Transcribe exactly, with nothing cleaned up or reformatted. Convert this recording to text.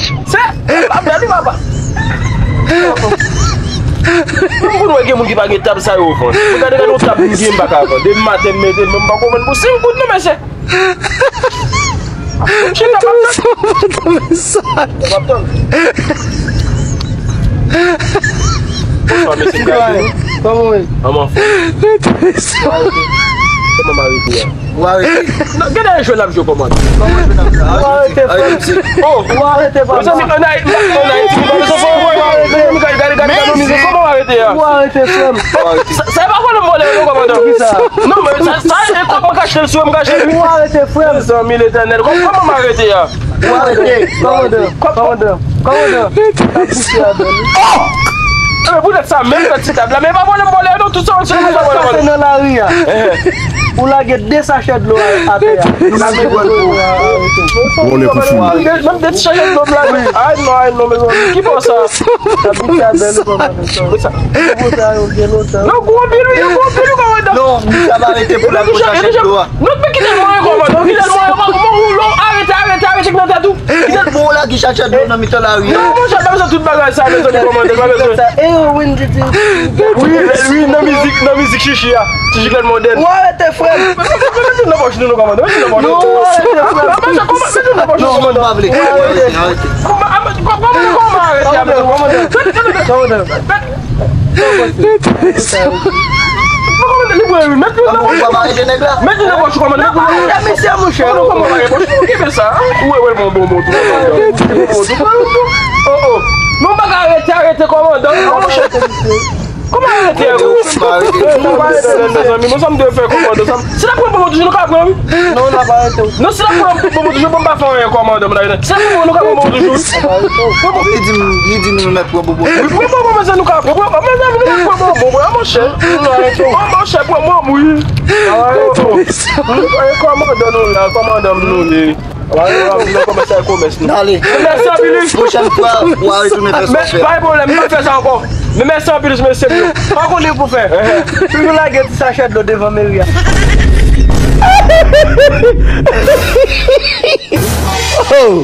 Se, ap gade papa. Mwen konn wè gen moun ki pa gen tab sa yo vann. Mwen gade gade yon tab m gen m pa ka vann. Depi maten m mete l, men m pa konprann pou senk goud non mesye. Chita p ap tann. P ap tann. Bonswa mesye, m gade. Kòman w ye? Anm anfòm. Kòman m arete a? Ou arete. Non, gen de jwe l ap jwe kòmandan. Ou arete, frè m. Oh, ou arete, frè m. Mezanmi, an Ayiti, an Ayiti, ou pa bezwen fè yon vòlè. Mezanmi, gade, gade, gade, gade, gade, kòman ou arete a? Ou arete, frè m. Sa, sa e pa vòlè m vòlè yo, kòmandan. Kisa? Non, men sa, sa e kòb mwen ka achte l sou yo, m ka achte l. Ou arete, frè m. Mezanmi, Letènèl, kòm-, kòman m arete a? Ou arete. Kòmandan, kòmandan, kòmandan. Sa bouche a bèl. Oh! Enben, poutèt sa, menm nan ti tab la, men e pa vòlè m vòlè yo, non, tout sa, se nou sa vòlè m vòlè. Pase nan lari a. Ou lage de sachè dlo atè a. Nou lage dlo a. Vòlè pou fini. Menm de ti sachè dlo m lage. Ay, non, ay, non, mezanmi. Ki bò sa? Sa bouche a bèl, kòmandan. Sa. Ki bò sa, yo, gen lontan. Non, gwo anpil, wi, yo gwo anpil, wi, kòmandan. Non, misye ap arete pou l al pran sachè dlo a. Non, men kite l mwen, kòmandan, kite l mwen, kòmandan, ou lon, arete, arete, arete, k nan tèt ou. Kite l. Bon, la ki chache dlo nan mitan lari a. Non, monchè, pa bezwen tout bagay sa, mezanmi, kòmandan, pa bezwen. E yo, Wendy di. Wi, wi, nan mizik, nan mizik chichi a. Ti jiklèt modèn. Ou arete, frè m. Mete nan pòch nou, non, kòmandan, mete nan pòch nou. Non, ou arete, frè m. Mete nan pòch nou, kòmandan. Non, non, pa vle. Ou arete. Kòman, kòman, kòman arete a, kòmandan? Kòmandan. Kòmandan, li pran wi, mèt li nan pòch. Ou pa arete nèg la? Mèt li nan pòch, kòmandan, mèt li nan pòch. Mesye, monchè. Kòmandan, kòman arete pòch? Ou kenbe sa, hein? Ou wè, wè, bon, bon, bon, bon, bon, bon, bon. Oh, oh. Non, pa ka arete, arete, kòmandan. Ah, monchè. Kòman arete a? Ou pa arete, mezanmi, mwen sa m dwe fè, kòmandan, sa m Si n ap pran bonbon toujou, nou ka pran, wi. Non, n ap arete w. Non, si n ap pran bonbon toujou, bon, m pa fè anyen, kòmandan, m ta rete. Si n ap pran, nou ka pran bonbon toujou. Li di, li di nou mèt pran bonbon. Wi, pran bonbon, mezanmi, nou ka pran. Pran, mezanmi, nou mèt pran bonbon, pran, monchè. Pran, monchè, pran bonbon, wi. Kòmandan nou la, kòmandan nou ye. Wè, wè, nou kòmanse ak komès nou. Dale. Mèsi anpil, wi. Pwochèn fwa, w a retounen fè sa w fè a. Pa gen pwoblèm, m p ap fè sa ankò. Men mèsi anpil, mesye m yo. Pa konn li pou fè. Toujou lage ti sachè dlo devan meri a. Oh!